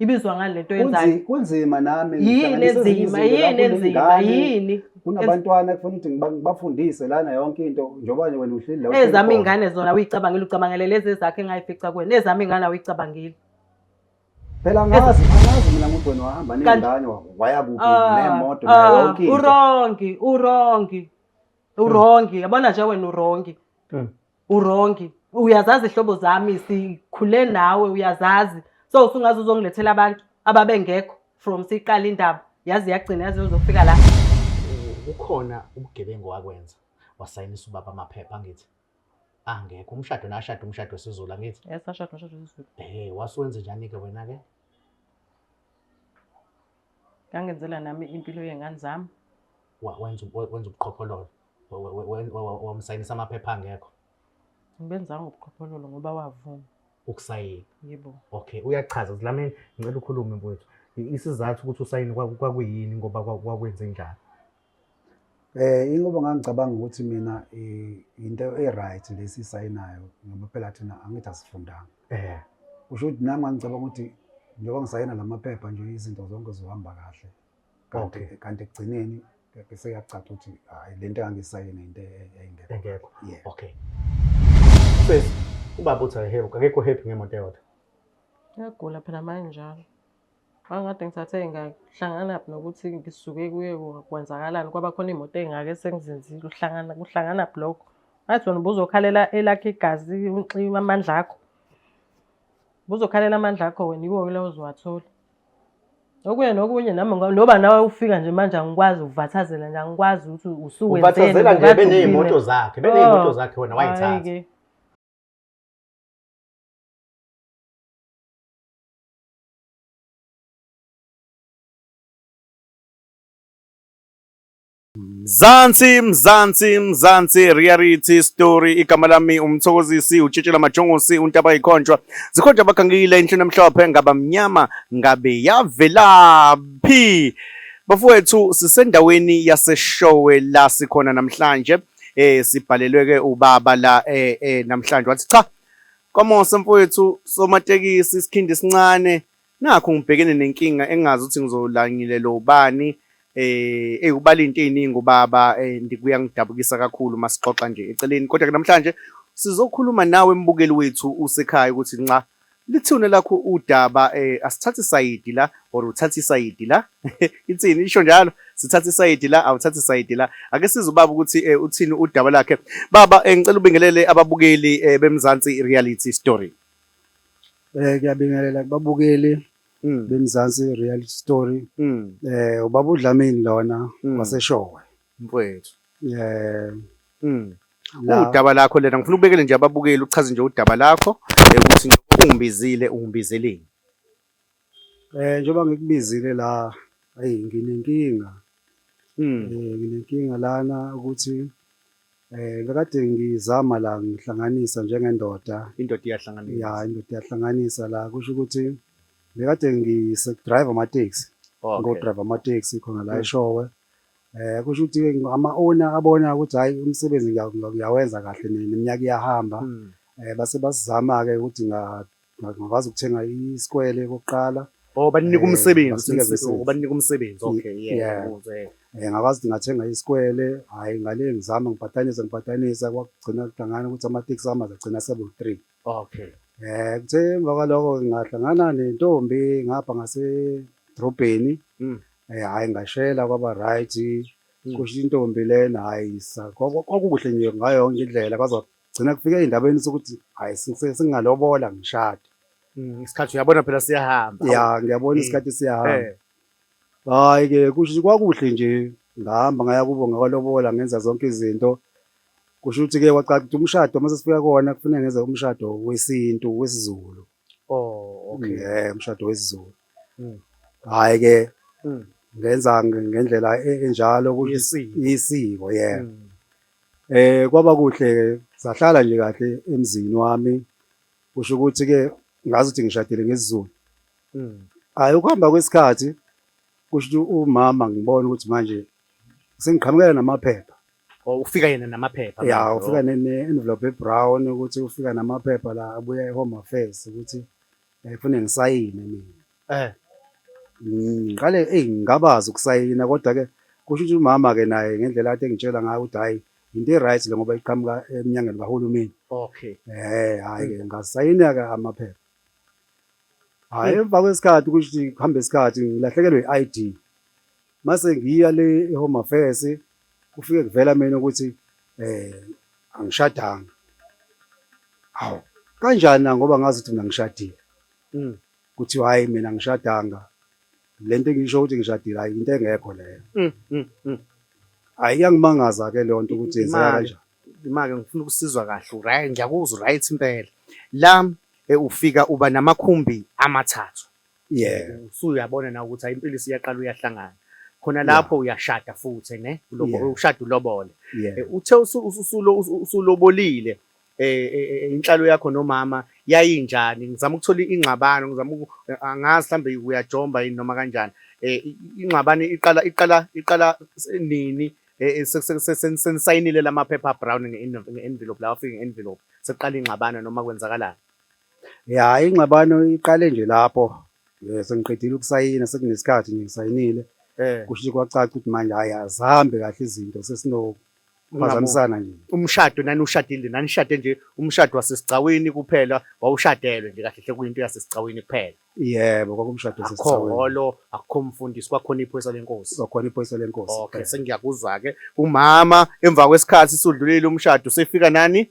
Ibizwa ngani lento oyenzayo? Kunzima nami Yini ngihlanganisa ezinye enzima? izinto la Yini enzima? kuney'ngane, Yini? Kunabantwana kufanele ukuthi ngibafundise lana yonke into njengoba nje wena uhleli la uhleli Ezami khona. iy'ngane zona awuyicabangile, ucabangele lezi ezakho engayifica kuwena. Ezami iy'ngane awuyicabangile. Phela angazi mina ukuthi wena wahamba Kanti- ney'ngane waya kuphi Ah, nemoto nayo ah, yonke into. Urongi, urongi. Urongi. Yabona nje wena urongi. Urongi. Uyazazi ihlobo zami, sikhule nawe uyazazi. So usungaze uzongilethela abantu ababengekho from siqala indaba. Yazi yagcina yazi uzofika la. Kukhona ubugebengu wakwenza wasayinisa ubaba amaphepha angithi angekho umshado nashada umshado wesiZulu angithi. Yes, ashada umshado wesiZulu. Wasuwenze njani-ke wena-ke? Ngangenzela nami impilo yey'ngane zami. Wenza ubuqhophololo, wamsayinisa amaphepha angekho. Ngibenzanga ubuqhophololo ngoba wavuma. Ukusayina? Yebo. Okay, uyachaza Dlamini, ngicela ukhulume mfowethu. Isizathu ukuthi usayine kwakuyini ngoba kwakwenze njani? Ingoba ngangicabanga ukuthi mina into e-right lesi sayinayo ngoba phela thina angithi asifundanga. Kusho ukuthi nami ngangicabanga ukuthi njengoba ngisayina lamaphepha nje izinto zonke zizohamba kahle. Kanti ekugcineni sekuyacaca ukuthi hayi lento engangisayina into eyayingekho. Engekho. Yeah. Okay. Sesi, ubaba uthi akekho happy ngemoto eyodwa. Uyagula phela manje njalo. Ngangikade ngithathe ngahlanganaphi nokuthi ngisuke kuye kwenzakalani, kwaba khona iy'moto ey'ngaka esengizenzile, kuhlanganaphi lokho. Ngathi wena ubuzokhalela elakho igazi, unxiba amandla akho. Ubuzokhalela amandla akho wena, iwo-ke lawo ozowathola. Okunye nokunye nami noba nawe ufika nje manje angikwazi ukuvathazela nje, angikwazi ukuthi usuwenzeni. Uvathazela nje ubukade beney'moto uphume. zakhe, beney'moto Oh, zakhe wena wayithatha. hhayi-ke. Mzansi, Mzansi, Mzansi reality story. Igama lami uMthokozisi, utshitshela majongosi, untaba ikhonjwa. Zikhonjwa abagangile, inhloni emhlophe, ngaba mnyama, ngabe yavelaphi? Bafowethu, sisendaweni yaseShowe la sikhona namhlanje. Sibhalelwe ke ubaba la namhlanje wathi cha Kwamose mfowethu somatekisi isikhindi esincane nakhu ngibhekene nenkinga engazi ukuthi ngizolangilelwa ubani eh ubala into eziningi ubaba ndikuyangidabukisa kakhulu masixoxa nje eceleni kodwa ke namhlanje sizokhuluma nawe mbukeli wethu usekhaya ukuthi nca lithune lakho udaba asithathe isayidi la or uthathe isayidi la ithini isho njalo sithathe isayidi la awuthathe isayidi la ake size ubaba ukuthi uthini udaba lakhe baba ngicela ubingelele ababukeli beMzansi Reality Story. Ngiyabingelela kubabukeli beMzansi Reality Story. Ubaba uDlamini lona waseShowe. Mfowethu. Udaba lakho lena ngifuna ubekele nje ababukeli uchaze nje udaba lakho ukuthi ungibizile ungibizeleni. Njengoba ngikubizile la, eyi nginenkinga. Nginenkinga lana ukuthi bekade ngizama la ngihlanganisa njengendoda. Indoda iyahlanganisa. Ya, indoda iyahlanganisa la kusho ukuthi bekade ngise drive amateksi. Ngo drive amateksi khona la eShowe. Kusho ukuthi ama-owner abona ukuthi hhayi umsebenzi ngiyawenza kahle neminyaka iyahamba. Base basizama-ke ukuthi ngakwazi ukuthenga isikwele kokuqala. Oh, baninika umsebenzi, Basinikeza umsebenzi. Banika umsebenzi. Okay, yeah, ukuze. Ngakwazi ukuthi ngathenga isikwele, hhayi ngale ngizama ngibhatanisa ngibhatanisa kwagcina kuhlangana ukuthi amateksi ami azagcina sebu-3. Kuthe emva kwaloko ngahlangana nentombi ngapha ngasedrobheni. Hhayi ngashela kwaba right. Kusho intombi lena hhayi kwakukuhle nje ngayo yonke indlela kwaze kwagcina kufika ey'ndabeni sokuthi hhayi sengingalobola ngishade. Isikhathi uyabona phela siyahamba. Ya, ngiyabona isikhathi siyahamba. Hhayi-ke kusho kwakuhle nje ngahamba ngaya kubo ngakalobola ngenza zonke izinto. Kusho ukuthi-ke kwacaca ukuthi umshado uma sesifika kona kufuneka ngenze umshado wesintu wesiZulu. Oh, okay. Umshado wesiZulu. Hhayi-ke ngenza ngendlela enjalo kusho Yesiko. isiko, yeah. Kwaba kuhle-ke sahlala nje kahle emzini wami. Kusho ukuthi-ke ngazi ukuthi ngishadile ngesiZulu. Hhayi ukuhamba kwesikhathi kusho ukuthi umama ngibona ukuthi manje sengiqhamukela namaphepha. Oh, ufika yena namaphepha Ya, manje, ufika oh. ne-envelope e-brown ukuthi ufika namaphepha la abuya e-Home Affairs ukuthi kufanele ngisayine mina. Ngiqale eyi ngingabaza ukusayina kodwa-ke kusho ukuthi umama-ke naye ngendlela ade engitshela ngayo ukuthi hhayi into e-right le ngoba iqhamuka emnyangweni kahulumeni. Okay. Hhayi-ke ngasayina-ke amaphepha. Hhayi emva kwesikhathi kusho ukuthi kuhambe isikhathi ngilahlekelwe i-I_D. Mase ngiya le e-Home Affairs kufike kuvela mina ukuthi angishadanga. Hawu kanjani na ngoba ngazi ukuthi mina ngishadile. Kuthiwa hhayi mina angishadanga. Le nto engisho ukuthi ngishadile hhayi into engekho leyo. Hhayi iyangimangaza-ke leyo nto ukuthi yenzeka Imali. kanjani. Ima-ke ngifuna ukusizwa kahle right ngiyakuzwa right impela. La ufika uba namakhumbi amathathu. Yebo. Usuyabona nawe ukuthi hayi impilo isiyaqala uyahlangana. Khona lapho uyashada futhi ne? Yeah. Ushada ulobole. Yebo. Uthe usulobolile inhlalo yakho nomama yayinjani? Ngizama ukuthola ingxabano, ngizama angazi mhlambe uyajomba yini noma kanjani. Ingxabano iqala iqala iqala nini? Senisayinile lamaphepha brown nge-envelope lawa afike nge-envelope. Sekuqala ingxabano noma kwenzakalani? Ya, ingxabano iqale nje lapho sengiqedile ukusayina sekunesikhathi nje ngisayinile. Kusho ukuthi kwacaca ukuthi manje hhayi azihambi kahle izinto sesinokuphazamisana nje. Umshado nanushadile nanishade nje umshado wasesigcawini kuphela wawushadelwe nje kahle hle kuyinto yasesigcawini kuphela. Yebo, kwakumshado Akukho wasesigcawini. hholo, akukho mfundisi, kwakhona iphoyisa lenkosi. Kwakhona iphoyisa lenkosi. Okay, sengiyakuzwa-ke. Umama emva kwesikhathi sudlulile umshado usefika nani?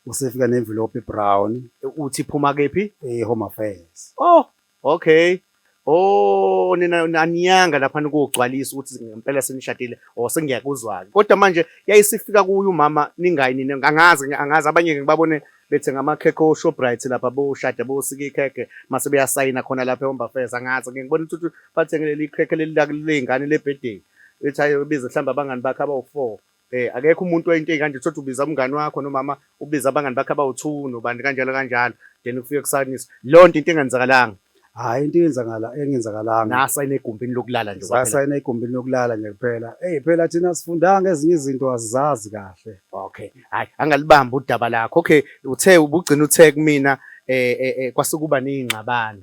Usefika ne-envelope e-brown. Uthi iphuma kephi? E-Home Affairs. Oh, okay. Oh, nina aniyanga lapha ukugcwalisa ukuthi ngempela senishadile or sengiyakuzwa-ke. Kodwa manje yayisifika kuye umama ningayi nina angazi angazi abanye ngibabone bethenga amakhekhe o-Shoprite lapha boshada bosika ikhekhe mase beyasayina khona lapha e-Home Affairs angazi ngike ngibone ukuthi bathenge leli khekhe leli ley'ngane le-birthday bethi hayi bize mhlawumbe abangani bakhe abawu-4. Akekho umuntu oyinto ey'kanje uthole ukuthi ubiza umngani wakho nomama ubiza abangani bakhe abawu-2 nobani kanjalo kanjalo then kufike kusayiniswe. Leyo nto into engenzakalanga. Hhayi into eyenzakala engenzakalanga. Nasayina egumbini lokulala nje kwaphela. Sasayina egumbini lokulala nje kuphela. Eyi phela thina sifundanga ezinye izinto asizazi kahle. Okay. Hhayi angalibambi udaba lakho. Okay, uthe ubugcina uthe kumina kwase kuba ney'ngxabano.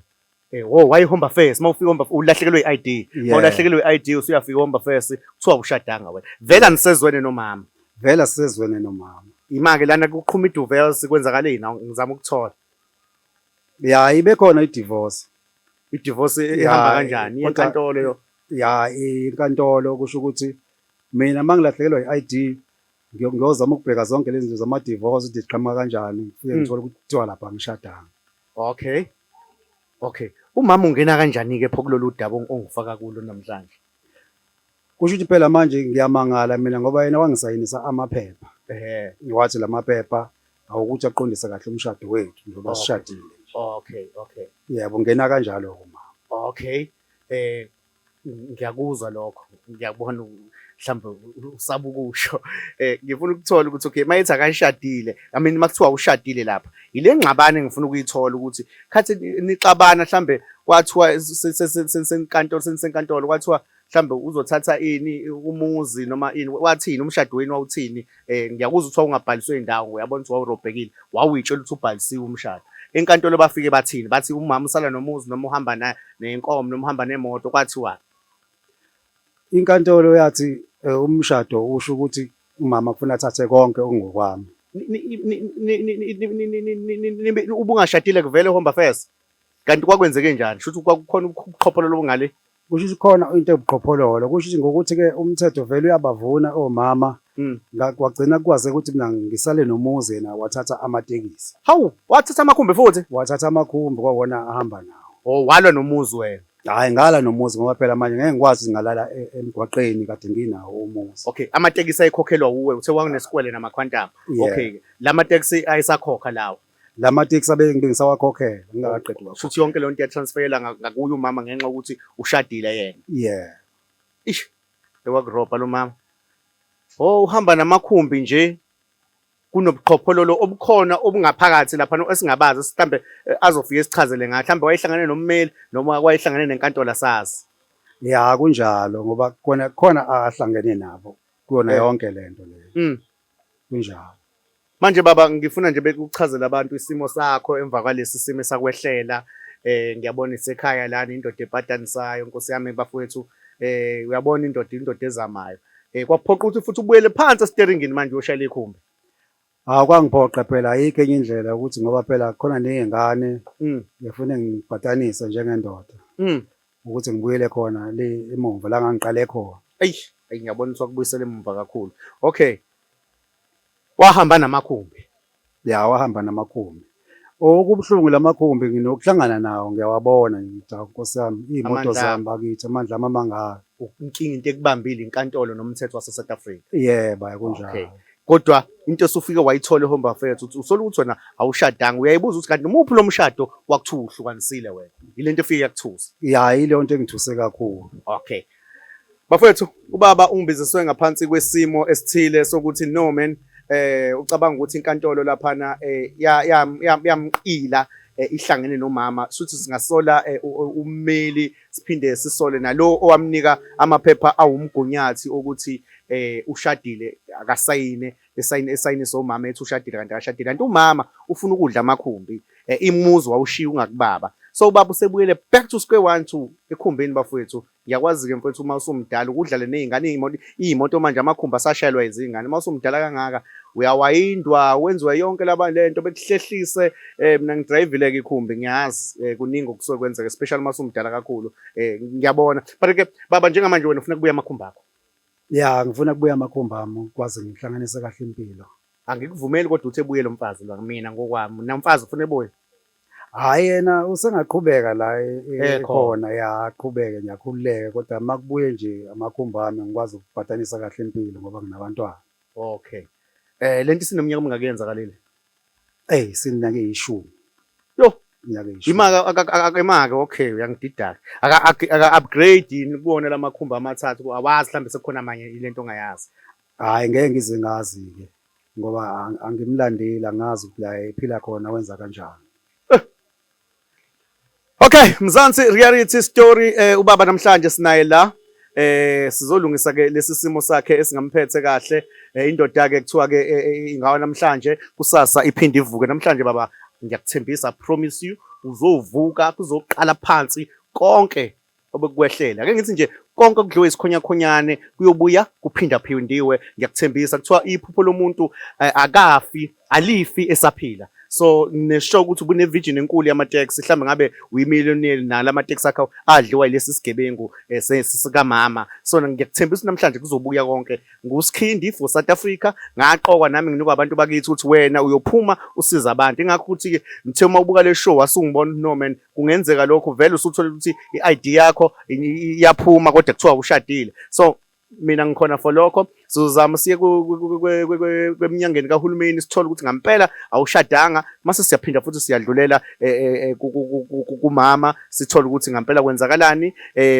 Wo waye-Home Affairs uma ufika e-Home ulahlekelwe i-I_D. Uma ulahlekelwe i-I_D usuyafika e-Home Affairs kuthiwa awushadanga wena. Vele anisezwene nomama. Vele asisezwene nomama. Ima-ke lana kuqhuma i-divorce kwenzakaleni ngizama ukuthola. Ya ibe khona i-divorce. I-divorce ihamba kanjani? Kodwa Inkantolo yo. ya inkantolo kusho ukuthi mina uma ngilahlekelwa i-I_D ngiyozama ukubheka zonke lezi zinto zama-divorce ukuthi ziqhamuka kanjani ngifike ngithole ukuthi kuthiwa lapha angishadanga. Okay. Okay. Umama ungena kanjani-ke pho kulolu daba ongifaka kulo namhlanje? Kusho ukuthi phela manje ngiyamangala mina ngoba yena wangisayinisa amaphepha. Wathi la maphepha awukuthi aqondise kahle umshado wethu njengoba sishadile nje. Okay, okay. Yebo, ngena kanjalo-ke umama. Okay. Ngiyakuzwa lokho. Ngiyakubona mhlawumbe usaba ukusho. Ngifuna ukuthola ukuthi okay, mayethi akashadile, I mean makuthiwa ushadile lapha. Yile ngxabano engifuna ukuyithola ukuthi khathi nixabana mhlambe kwathiwa senkantolo senisenkantolo kwathiwa mhlambe uzothatha ini umuzi noma ini wathini umshado wenu wawuthini ngiyakuzwa ukuthi wawungabhaliswe indawo uyabona ukuthi wawurobhekile wawuyitshela ukuthi ubhalisiwe umshado enkantolo bafike bathini bathi umama usala nomuzi noma uhamba nenkomo noma uhamba nemoto kwathiwa Inkantolo yathi umshado usho ukuthi umama kufuna athathe konke okungokwami. Ubungashadile kuvele Home Affairs kanti kwakwenzeke njani shuthi kwakukhona ubuqhophololo obungale Kusho ukuthi khona into ebuqhophololo, kusho ukuthi ngokuthi-ke umthetho vele uyabavuna omama, kwagcina kwazeka ukuthi mina ngisale nomuzi yena wathatha amatekisi. Hawu, wathatha amakhumbi futhi? Wathatha amakhumbi kwawona ahamba nawo. Oh, walwa nomuzi wena? Hhayi ngala nomuzi ngoba phela manje ngeke ngikwazi ngalala emgwaqeni kade nginawo umuzi. Okay, amatekisi ayekhokhelwa wuwe, uthe wawunesikwele namakhwantamu. Yeah. Okay, la matekisi ayesakhokha lawo. La matekisi abe ngisawakhokhela ngingakaqedi ukwakhokhela. Shuthi yonke leyo nto yatransfeyela ngakuye umama ngenxa yokuthi ushadile yena. Yeah. Ish, ewakurobha lo mama. Oh, uhamba namakhumbi nje kunobuqhophololo obukhona obungaphakathi lapha esingabazi mhlambe azofike esichazele ngayo mhlambe wayehlangane nommeli noma wayehlangane nenkantolo asazi. Ya kunjalo ngoba khona khona ahlangene nabo kuyona yonke lento leyo. Kunjalo. Manje baba ngifuna nje bekuchazela abantu isimo sakho emva kwalesi simo esakwehlela. Ngiyabona isekhaya lana indoda epatanisayo Nkosi yami bafowethu, uyabona indoda ezamayo. Kwaphoqa ukuthi futhi ubuyele phansi esiteringini manje uyoshayela ikhumbi. Hawu, kwangiphoqa phela, ayikho enye indlela ukuthi ngoba phela khona ney'ngane ngifune ngibhatanise njengendoda ukuthi ngibuyele khona le emuva la ngangiqale khona. Eyi, eyi ngiyabona ukuthi wakubuyisela emuva kakhulu. Okay. Wahamba namakhumbi. Ya, wahamba namakhumbi. Okubuhlungu lamakhumbi nginokuhlangana nawo ngiyawabona ngithi hawu Nkosi yami iy'moto Amandla. zami bakithi amandla ami amangaka. Inkinga into ekubambile inkantolo nomthetho wase-South Africa. Yebo, Okay. kunjalo. Kodwa into esufike wayithola eHome Affairs ukuthi usola ukuthi wena awushadanga, uyayibuza ukuthi kanti umuphi lo mshado kwakuthiwa uhlukanisile wena. Yile nto efike yakuthusa. Ya, yileyo nto engithuse kakhulu. Okay. Bafowethu, ubaba ungibiziswe ngaphansi kwesimo esithile sokuthi no man, ucabanga ukuthi inkantolo laphana yamqila ihlangene nomama, suthi singasola ummeli, siphinde sisole nalo owamnika amaphepha awumgunyathi ukuthi ushadile, akasayine, esayinise umama ethi ushadile kanti akashadile, kanti umama ufuna ukudla amakhumbi, imuzi wawushiya ungakubaba. So ubaba usebuyele back to square one to ekhumbini bafowethu. Ngiyakwazi-ke mfowethu uma usumdala ukudlale ney'ngane, iy'moto manje amakhumbi asashayelwa izingane. Uma usumdala kangaka uyawayindwa, wenziwe yonke laba lento bekuhlehlise. Mina ngidrayivile-ke ikhumbi, ngiyazi kuningi okusuke kwenzeka, especially uma usumdala kakhulu. Ngiyabona. But-ke baba njengamanje wena ufuna kubuya amakhumbi akho. Ya, ngifuna kubuya amakhumbi ami ukwazi ngihlanganise kahle impilo. Angikuvumeli kodwa uthi ebuye lo mfazi lo, mina ngokwami. Namfazi ufuna ebuye? Hhayi, yena usengaqhubeka la Ekhona. ekhona, ya aqhubeke ngiyakhululeka, kodwa uma kubuye nje amakhumbi ami ngikwazi ukubhatanisa kahle impilo ngoba nginabantwana. Okay. Lento isinominyaka omingaki yenzakalile? Eyi, sineminyaka eyishumi. Yo. Iminyaka eyishumi. Imaka imaka, okay, uyangididaka. Aka upgrade yini kuwona lamakhumbi amathathu? Awazi mhlambe sekukhona amanye ilento ongayazi. Hhayi, ngeke ngize ngazi-ke ngoba angimlandeli, angazi ukuthi la ephila khona wenza kanjani. Okay, Mzansi Reality Story, ubaba namhlanje sinaye la. Sizolungisa ke lesi simo sakhe esingamphethe kahle. Indoda ke kuthiwa ke ingawa namhlanje, kusasa iphinde ivuke. Namhlanje baba ngiyakuthembisa, I promise you, uzovuka, kuzoqala phansi konke obekukwehlela. Ake ngithi nje konke okudliwe isikhonyakhonyane kuyobuya kuphindaphindiwe, ngiyakuthembisa. Kuthiwa iphupho lomuntu akafi, alifi esaphila. So nesho ukuthi ubune-vision enkulu yamateksi, mhlawumbe ngabe uyimillionaire nala mateksi akho adliwa yilesi sigebengu sikamama. So ngiyakuthembisa namhlanje kuzobuya konke. NguSkhindi for South Africa, ngaqokwa nami nginikwa abantu bakithi ukuthi wena uyophuma usiza abantu. Ingakho ukuthi-ke ngithe uma ubuka le show wasungibona no man, kungenzeka lokho vele usuthole ukuthi i-ID yakho iyaphuma kodwa kuthiwa ushadile. So mina ngikhona for lokho, sizozama siye kweminyangeni kahulumeni sithole ukuthi ngampela awushadanga, mase siyaphinda futhi siyadlulela kumama sithole ukuthi ngampela kwenzakalani.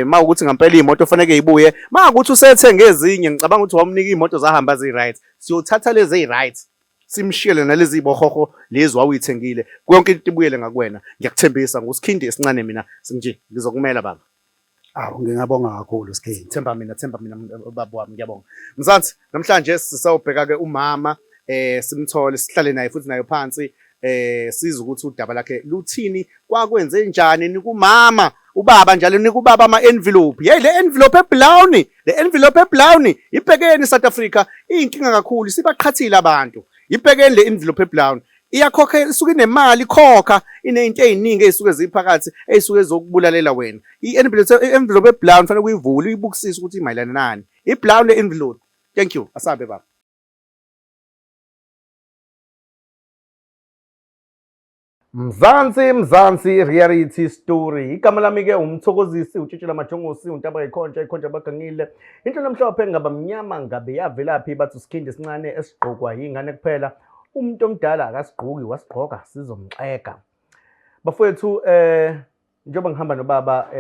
Ma ukuthi ngampela iy'moto faneke ibuye, ma ukuthi usethenge ezinye, ngicabanga ukuthi wawumnika iy'moto zahamba zi-right, siyothatha lezi eyi-right simshiyele nalezi y'bohoho lezi wawuyithengile, yonke into ibuyele ngakuwena. Ngiyakuthembisa nguSkhindi esincane mina nje ngizokumela baba. Awu, ngingabonga kakhulu Skhindi. Themba mina, themba mina baba wami, ngiyabonga. Mzansi, namhlanje sisawubheka ke umama, simthole sihlale naye futhi naye phansi, sizwe ukuthi udaba lakhe luthini, kwakwenze njani nikumama, ubaba njalo nikubaba ama envelope. Hey, le envelope ebrown, le envelope ebrown ibhekeni South Africa, iyinkinga kakhulu, sibaqhathile abantu. Ibhekeni le envelope ebrown. Iyakhokha, isuke inemali ikhokha, inezinto eziningi ezisuke ziphakathi ezisuke zokubulalela wena. I-envelope ebrown fanele uyivule uyibukisise ukuthi imayelana nani. I-brown le envelope. Thank you. Asabe baba. Mzansi, Mzansi Reality Story. Igama lami ke uMthokozisi, uTshitshela Majongosi, uNtaba ikhonja, ikhonja abagangile. Into namhlophe ngaba mnyama ngabe yavelaphi, bathi usikhindi esincane esigqokwa yingane kuphela. Umuntu omdala akasigqoki, wasigqoka sizomxega. Bafowethu, njengoba ngihamba nobaba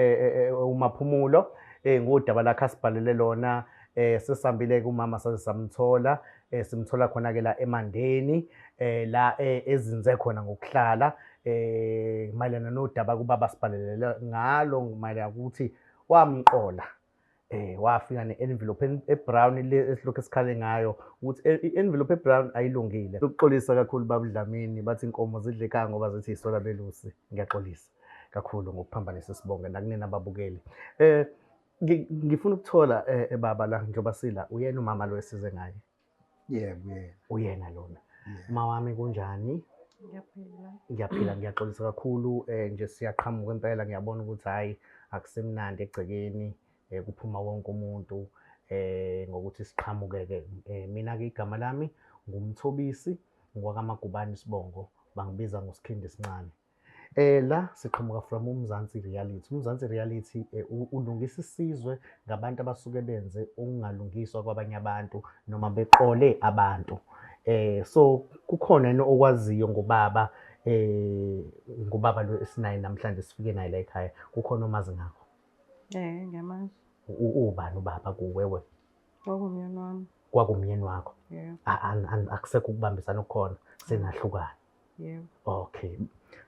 uMaphumulo ngodaba lakhe asibhalele lona, sesihambile kumama saze samthola, simthola khona ke la eMandeni, la ezinze khona ngokuhlala, mayelana nodaba kubaba sibhalele ngalo mayelana ukuthi wamqola. Wafika ne-envelope ebrown le esilokhu esikhale ngayo ukuthi i-envelope ebrown ayilungile. Ukuxolisa kakhulu baba Dlamini, bathi inkomo zidle ekhaya ngoba zithi isola belusi. Ngiyaxolisa. kakhulu ngokuphambanisa isibonge nakunina ababukeli. Ngifuna ukuthola baba la njengoba sila uyena umama lo esize ngaye. Yebo, yebo. Uyena lona. Yebo. Mawami kunjani? Ngiyaphila. Ngiyaphila, ngiyaxolisa kakhulu nje siyaqhamuka impela, ngiyabona ukuthi hhayi akusemnandi egcekeni, kuphuma wonke umuntu ngokuthi siqhamuke-ke. Mina-ke igama lami nguMthobisi, ngowakaMagubane isibongo, bangibiza ngoSikhindi esincane. La siqhamuka from uMzansi Reality. UMzansi Reality ulungisa isizwe ngabantu abasuke benze ukungalungiswa kwabanye abantu noma beqole abantu. So kukhona yini okwaziyo ngobaba, ngobaba lo esinaye namhlanje sifike naye la ekhaya, kukhona omazi ngakho? Ngiyamazi. Ubani ubaba kuwe wena? Kwakumyeni wami. Kwakumyeni wakho? Yebo. Akusekho ukubambisana okukhona, senahlukana. Yebo. Okay.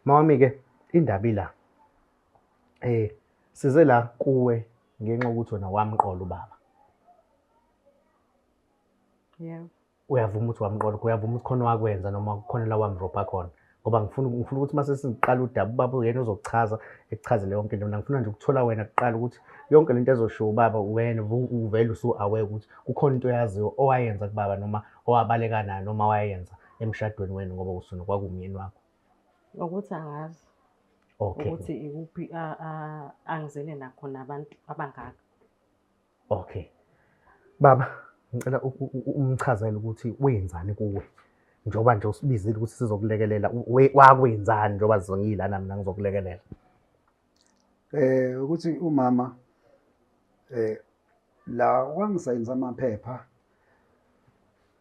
Mawami-ke indaba ila. Size la kuwe ngenxa yokuthi wena wamqola ubaba. Yebo. Uyavuma ukuthi wamqola, uyavuma ukuthi khona wakwenza noma khona la wamrobha khona. Ngoba ngifuna ukuthi mase siqala udaba ubaba uyena ozokuchaza, ekuchazele yonke into. Mina ngifuna nje ukuthola wena kuqala ukuthi yonke lento ezoshiwo ubaba wena uvele usu-aware ukuthi kukhona into oyaziyo owayenza kubaba noma owabaleka nayo noma wayenza emshadweni wenu ngoba usuke kwakuwumyeni wakho. Ukuthi angazi. Okay. Ukuthi ikuphi angizele nakho nabantu abangaka. Okay. Baba, ngicela umchazele ukuthi wenzani kuwe. Njengoba nje usibizile ukuthi sizokulekelela, wakwenzani njengoba ngilana mina ngizokulekelela. Ukuthi umama la wangisayinisa amaphepha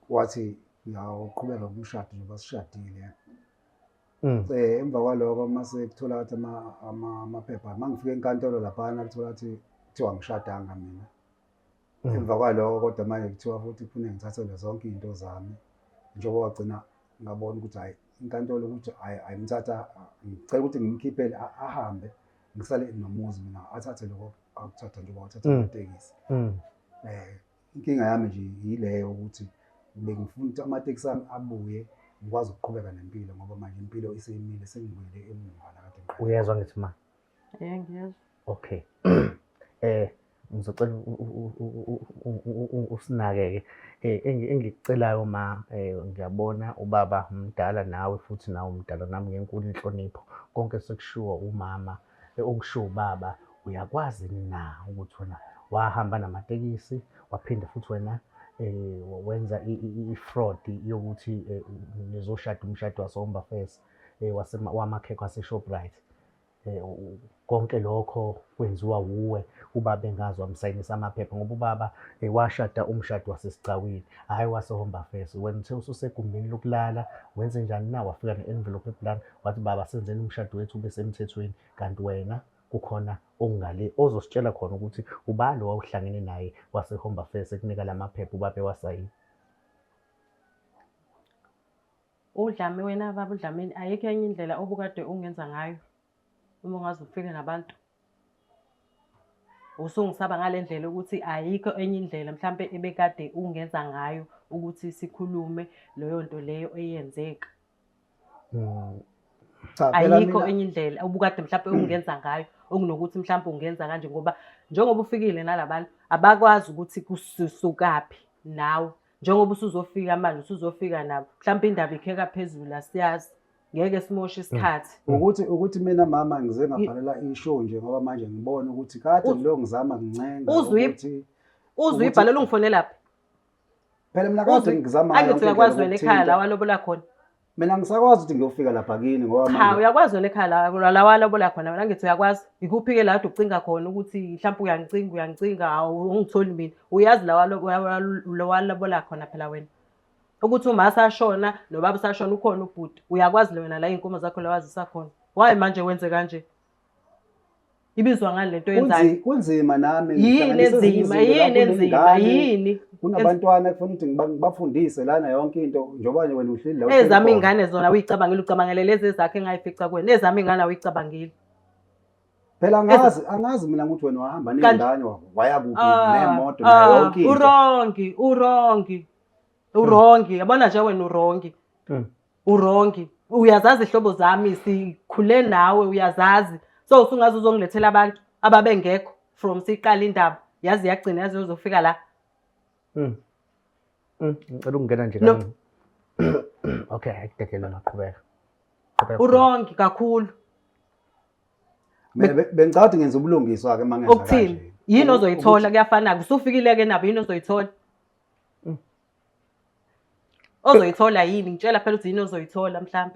wathi uyawuqhubeka umshado njengoba sishadile. Emva kwaloko mase kuthola ukuthi amaphepha, mangifika enkantolo laphana kuthola ukuthi kuthiwa angishadanga mina. Emva kwaloko kodwa manje kuthiwa futhi kufuneka ngithathelwe zonke izinto zami. Njengoba wagcina ngabona ukuthi hhayi inkantolo ukuthi hhayi ayimthatha, ngicela ukuthi ngimkhiphele ahambe ngisale nomuzi mina, athathe lokho akuthatha njengoba wathatha amatekisi. Inkinga yami nje yileyo ukuthi bengifuna ukuthi amatekisi ami abuye ngikwazi ukuqhubeka nempilo ngoba manje impilo isemile, sengibuyele emuva la kade ngiqale. Uyezwa ngithi ma? Yebo, ngiyezwa. Okay. Ngizocela usinakeke. Engikucelayo ma, ngiyabona ubaba mdala nawe futhi nawe umdala nami ngenkulu inhlonipho. Konke sekushiwo umama, okushiwo ubaba, uyakwazi na ukuthi wena wahamba namatekisi waphinde futhi wena wenza i-fraud yokuthi nizoshada umshado waseHome Affairs, wamakhekhe waseShoprite. Konke lokho kwenziwa wuwe, ubaba engazi wamsayinisa amaphepha ngoba ubaba washada umshado wasesigcawini, hhayi waseHome Affairs. Wena uthe ususegumbini lokulala wenze njani na? Wafika ne-envelope epulani wathi baba senzeni umshado wethu ube semthethweni, kanti wena kukhona okungale ozositshela khona ukuthi ubani lo wawuhlangene naye waseHome Affairs ekunika la maphepha ubaba ewasayina. Udlame wena baba uDlamini, ayikho enye indlela obukade ungenza ngayo uma ungaze ufike nabantu. Usungisaba ngale ndlela ukuthi ayikho enye indlela mhlampe ebekade ungenza ngayo ukuthi sikhulume leyo nto leyo eyenzeka. Cha, phela Ayikho mina enye indlela obukade mhlampe ungenza ngayo okunokuthi mhlampe ungenza kanje, ngoba njengoba ufikile nalabantu abakwazi ukuthi kusukaphi nawe. Njengoba usuzofika manje usuzofika nabo, mhlampe indaba ikheka phezulu asiyazi, ngeke simoshe isikhathi. Ukuthi mina mama ngize ngabhalela ishow nje ngoba manje ngibona ukuthi kade ngilo ngizama ngincenga ukuthi Uzwe uyibhalela ungifonela phi? Phela mina kade ngizama Angithi yonke uyakwazi indlela wena ekhaya la yokuthinta. walobola khona. Mina ngisakwazi ukuthi ngiyofika lapha kini ngoba Cha, manje uyakwazi wena ekhaya la walobola khona wena, angithi uyakwazi. Ikuphi-ke la kade ucinga khona ukuthi mhlawumbe uyangicinga, uyangicinga, awungitholi mina. Uyazi la walobola khona phela wena. Ukuthi uma sashona nobaba sashona ukhona ubhuti. Uyakwazi le wena la iy'nkomo zakho la wazisa khona. Why manje wenze kanje? Ibizwa ngani lento oyenzayo? Kunzima nami, Yini ngihlanganise ezinye enzima? izinto Yini lapho enzima? kuney'ngane, Yini? Kunabantwana kufanele ukuthi ngibafundise lana yonke into njengoba nje wena uhleli la uhleli Ezami khona. iy'ngane zona uyicabangile, ucabangele lezi ezakhe engayifica kuwena. Ezami iy'ngane awuyicabangile. Phela angazi mina ukuthi wena wahamba Kanti ney'ngane waya kuphi nemoto nayo yonke into. Urongi, urongi. Urongi, yabona nje wena urongi. Urongi. Uyazazi ihlobo zami, sikhule nawe uyazazi. So usungaze uzongilethela abantu ababengekho from siqala indaba yaze yagcina yaze yozofika la. Ngicela ukungena nje No. kancane. Okay, ayidedele maqhubeka. Qhubeka. Uwrong kakhulu. Mina bengicabanga ukuthi ngenza ubulungiswa-ke uma ngenza Ukuthini? kanje. Yini ozoyithola kuyafana usufikile ke nabo yini ozoyithola? Ozoyithola yini? Ngitshela phela ukuthi yini ozoyithola mhlambe.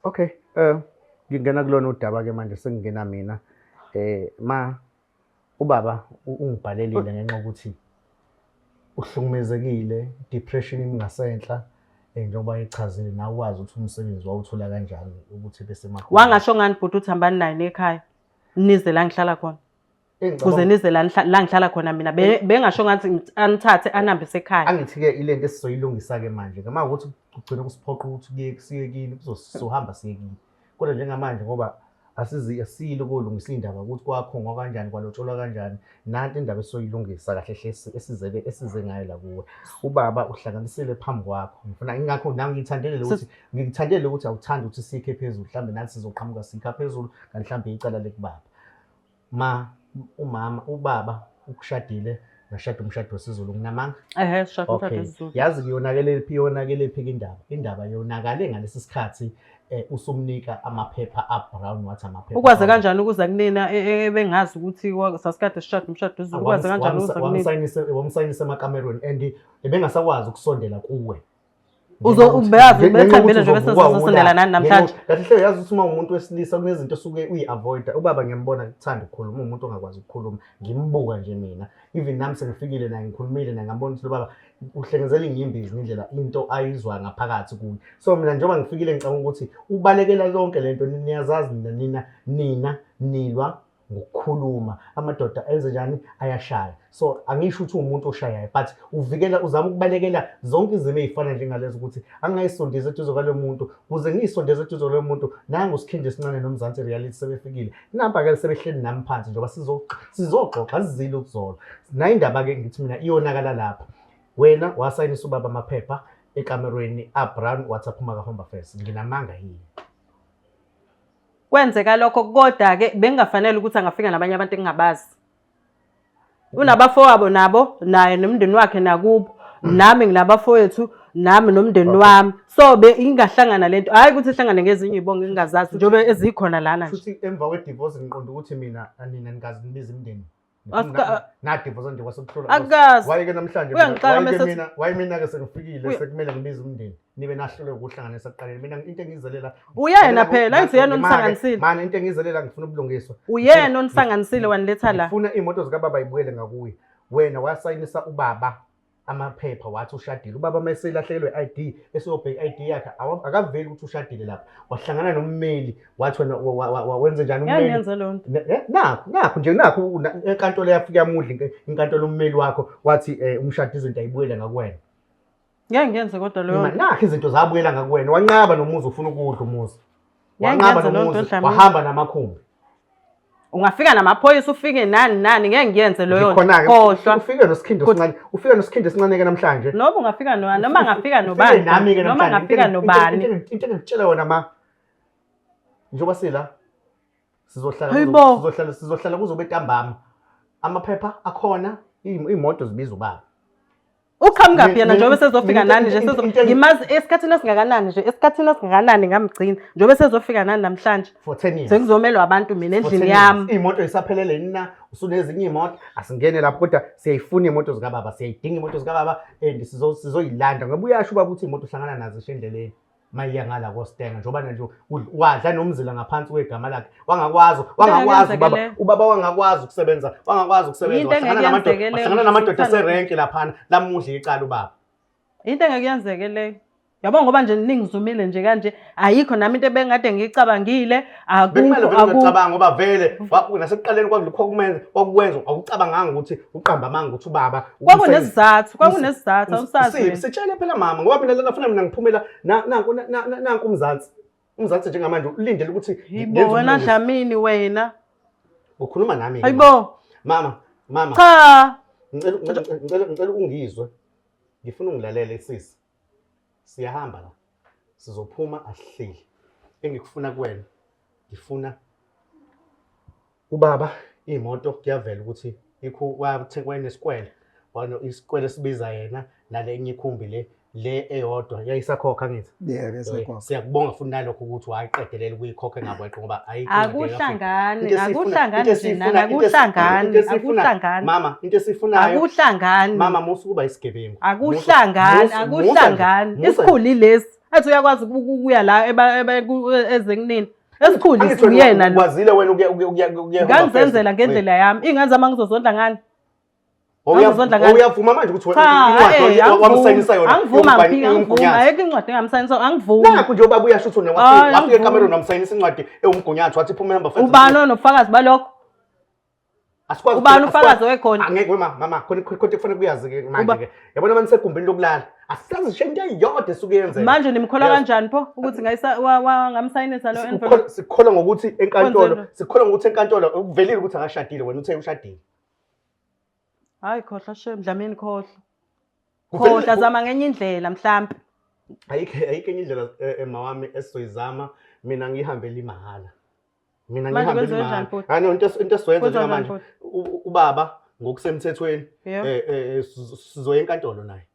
Okay, ngingena kulona udaba ke manje sengingena mina. Ma ubaba ungibhalelile ngenxa yokuthi uhlukumezekile, depression ingasenhla, njengoba echazile nawe wazi ukuthi umsebenzi wawuthola kanjani ukuthi bese emakhaya. Wangasho ngani bhuti uthi hambani naye ekhaya? Nize la ngihlala khona. Kuze nize la ngihlala khona mina bengasho ngathi anithathe anihambise ekhaya. Angithi-ke ile nto esizoyilungisa-ke manje ngama ukuthi kugcine kusiphoqa ukuthi kuye siye kini kuzohamba siye kini. Kodwa njengamanje ngoba asiyile ukolungisa indaba ukuthi kwakhongwa kanjani kwalotsholwa kanjani, nanti indaba esizoyilungisa kahle hle esizele esize ngayo la kuwe. Ubaba uhlanganisile phambi kwakho. Ngifuna ingakho nami ngithandele ukuthi ngikuthandele ukuthi awuthandi ukuthi sikhe phezulu, mhlambe nathi sizoqhamuka sikha phezulu kanti mhlambe icala lekubaba. Ma umama ubaba ukushadile nashada umshado wesiZulu nginamanga. Ehhe, sishada umshado Okay. wesiZulu. Yazi kuyonakele phi yonakele phi indaba. Indaba yonakale ngalesi sikhathi usumnika amaphepha a-brown wathi amaphepha. Ukwazi brown. kanjani ukuza kunina ebengazi ukuthi sasikade sishada umshado wesiZulu ukwazi kanjani ukuza kunina? Wamsayinisa emakamerweni and ebengasakwazi ukusondela kuwe. Ubeyazi bethembile nje bese sizosondela nani namhlanje. Kahle hle uyazi ukuthi uma umuntu wesilisa kunezinto osuke uyi-avoida. Ubaba ngiyambona kuthanda ukukhuluma, umuntu ongakwazi ukukhuluma. Ngimbuka nje mina. Even nami sengifikile naye ngikhulumile naye ngambona ukuthi lo baba uhlengezela inyembezi ngendlela into ayizwa ngaphakathi kuye. So mina njengoba ngifikile ngicabanga ukuthi ubalekela lonke lento niyazazi nina nina nilwa ngokukhuluma. Amadoda enze njani ayashaya. So angisho ukuthi uwumuntu oshayayo but uvikela uzama ukubalekela zonke izimo ezifana njengalezo ukuthi angayisondezi eduze kwalo muntu kuze ngiyisondeze eduze kwalo muntu nangu sikhindi esincane noMzansi Reality sebefikile. Nampa ke sebehleli nami phansi njengoba sizoxoxa sizile ukuzola. Nayo indaba ke ngithi mina iyonakala lapha. Wena wasayinisa ubaba amaphepha ekamerweni a-brown wathi aphuma ka-Home Affairs. Nginamanga yini? Kwenzeka lokho kodwa-ke bengingafanele ukuthi angafika nabanye abantu engingabazi. Unabafowabo nabo naye nomndeni wakhe nakubo. Nami nginabafowethu nami nomndeni wami. So be ingahlangana lento. Hayi ukuthi ihlangane ngezinye izibongo engingazazi njengoba ezikhona lana nje. Futhi emva kwe-divorce ngiqonda ukuthi mina nina nikaze nibize imindeni. Na-divorce nje kwasekuhlula. Akazi. Why-ke namhlanje Uyangixaka mese mina why mina-ke sengifikile sekumele ngibize umndeni. Nibe nahluleka ukuhlanganisa ekuqaleni. Mina into engiyizelela Uyena phela, ayithi uyena onisanganisile. Mana into engiyizelela ngifuna ubulungiswa. Uyena onisanganisile waniletha la. Ngifuna iy'moto zikababa ibuyele ngakuye. Wena wasayinisa ubaba amaphepha wathi ushadile. Ubaba uma eselahlekelwe i-ID eseyobheka i-ID yakhe akaveli ukuthi ushadile lapha. Wahlangana nommeli wathi wena wenze njani ummeli? Yangenza leyo nto. Nakho, nakho nje nakho enkantolo yafika yamudla inkantolo ummeli wakho wathi umshado izinto ayibuyele ngakuwena. Ngeke ngenze kodwa leyo nto. Nakho izinto zabuyela ngakuwena. Wanqaba nomuzi ufuna ukudla umuzi. Ngeke Wanqaba ngenze leyo nto, nomuzi Dlamini. wahamba namakhumbi. Ungafika namaphoyisa ufike nani nani ngeke ngiyenze leyo nto. Ngikhona-ke. Khohlwa. Ufike nosikhindi esincane, ufike nosikhindi esincane ke namhlanje. Noma ungafika no noma ngafika Ufike nobani. nami ke Noma namhlanje. ngafika nobani. Into engikutshela yona ma. Njengoba sila sizohlala Hayibo. sizohlala kuzobe ntambama. Amaphepha akhona, iy'moto zibiza ubaba. Uqhamuka yena njengoba sezofika nani nje ngimazi esikhathini esingakanani nje esikhathini esingakanani ngamgcina njengoba sezofika nani namhlanje For 10 years. Sengizomelwa abantu mina For endlini 10 years. yami. Iy'moto zisaphelele yini na? Usunezinye iy'moto asingene lapho kodwa siyayifuna iy'moto zikababa siyayidinga iy'moto zikababa and sizoyilanda ngoba uyasho ubaba ukuthi iy'moto uhlangana nazo ngisho endleleni. Mayiya ngala koStenga njengoba nje wadla nomzila ngaphansi kwegama lakhe wangakwazi wangakwazi Into ubaba engeke ubaba wangakwazi ukusebenza wangakwazi ukusebenza Into engeke wahlangana namadoda yenzeke leyo, wahlangana namadoda uthanda- aserenki laphana lamudla icala ubaba. Into engeke yenzeke leyo. Yabo ngoba nje ningizumile nje kanje ayikho nami into ebengikade ngiyicabangile Bekumele akukho vele akukho ungacabanga ngoba vele nasekuqaleni kwakumenza kwakwenza awucabanganga ukuthi uqamba amanga ukuthi ubaba Kwakunesizathu, kwakunesizathu awusazi wena. Sitshele phela mama ngoba mina lana funa mina ngiphumela nanku nanku uMzansi. UMzansi njengamanje ulindele ukuthi Yibo ngenze wena ubulungiswa. Dlamini wena. Ukhuluma nami ke. Hayibo. Mama, mama. Cha. Ngicela ungizwe. Ngifuna ungilalele sisi. Siyahamba la. Sizophuma asihleli. Engikufuna kuwena. Ngifuna Ubaba iy'moto kuyavela ukuthi wayenesikwele, isikwele sibiza yena nale enye ikhumbi le le eyodwa yayisakhokha ngithi. Yebo, yayisakhokha. Siyakubonga futhi nalokho ukuthi wayiqedelela ukuyikhokha engakweqi ngoba ayikho. Akuhlangani, akuhlangani nje nana, akuhlangani, akuhlangani. Mama, into esifunayo. Akuhlangani. Mama, musa ukuba isigebengu. Akuhlangani, akuhlangani. Isikhulu lesi. Athi uyakwazi ukuya la eze kunini. Esikhulu uyena lo. Ukwazile wena ukuya ukuya ukuya. Ngangizenzela ngendlela yami. Ingane zami ngizozondla ngani? Uyavuma manje ukuthi incwadi wamsayinisa yona? Angivuma, angivuma. Ayikho incwadi engamsayinisa, angivumi. Nakho nje ubaba uyasho ukuthi wafika ekamereni wamsayinisa incwadi ewumgunyathi wathi phuma hamba. Ubani onobufakazi balokho? Asikwazi. Ubani ufakazi owekhona? Angeke we mama, khona khona kufanele kuyazi ke manje ke. Yabona manje segumbini lokulala. Asisazi nje into eyodwa esuke yenzeka. Manje nimkholwa kanjani pho ukuthi ngayisa ngamsayinisa lo envelope? Sikholwa ngokuthi enkantolo, sikholwa ngokuthi enkantolo ukuvelile ukuthi akashadile wena uthe ushadile. Hayi khohlwa shem Dlamini khohlwa. Khohlwa zama ngenye indlela mhlampe. Ayikho ayikho enye indlela mawami esizoyizama mina ngihambele imahhala. Mina ngihambele imahhala. Hayi no into into esizoyenza njengamanje ubaba ngokusemthethweni sizoya enkantolo naye.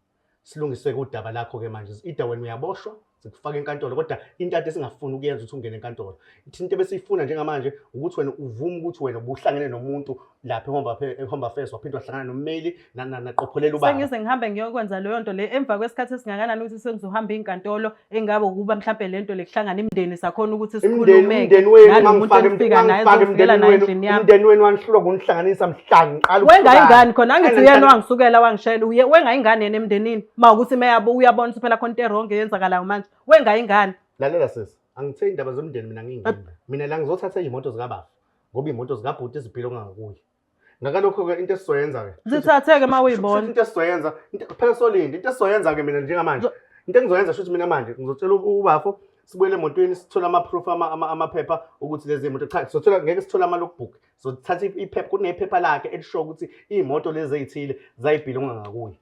Silungise udaba lakho ke manje. Ida wena uyaboshwa sikufaka enkantolo kodwa into ade singafuni ukuyenza ukuthi ungene enkantolo. Into ebesiyifuna njengamanje ukuthi wena uvume ukuthi wena ubuhlangene nomuntu lapha eHome Affairs waphinde wahlangana nommeli naqopholela ubaba. Sengize ngihambe ngiyokwenza leyo nto le emva kwesikhathi esingakanani ukuthi sengizohamba inkantolo engabe ukuba mhlampe le nto le kuhlangana imindeni sakhona ukuthi sikhulume umndeni wenu mangifaka emfikela naye endlini yami. Umndeni wenu wanihlulwa kunihlanganisa mhla ngiqala Wenga ingane khona angithi uyena wangisukela wangishela uye wenga ingane yena emndenini mawukuthi meyabo uyabona ukuthi phela khona into erong eyenzakalayo manje wenga ingane. Lalela sisi, angithe indaba zomndeni mina ngingini. Mina la ngizothatha iy'moto zikabafa ngoba iy'moto zikabhuti ziphila ongangakuye. Ngakalokho-ke into esizoyenza-ke Zithatheke uma uyibona. Into esizoyenza phela solindi into esizoyenza-ke mina njengamanje into engizoyenza shuthi mina manje ngizotshela ubafo sibuyele emotweni sithole ama-proof amaphepha ukuthi lezi moto cha sizothola ngeke sithole ama-logbook sizothatha iphepha kunephepha lakhe elisho ukuthi iy'moto lezi ey'thile zayibhilonga ngakuye.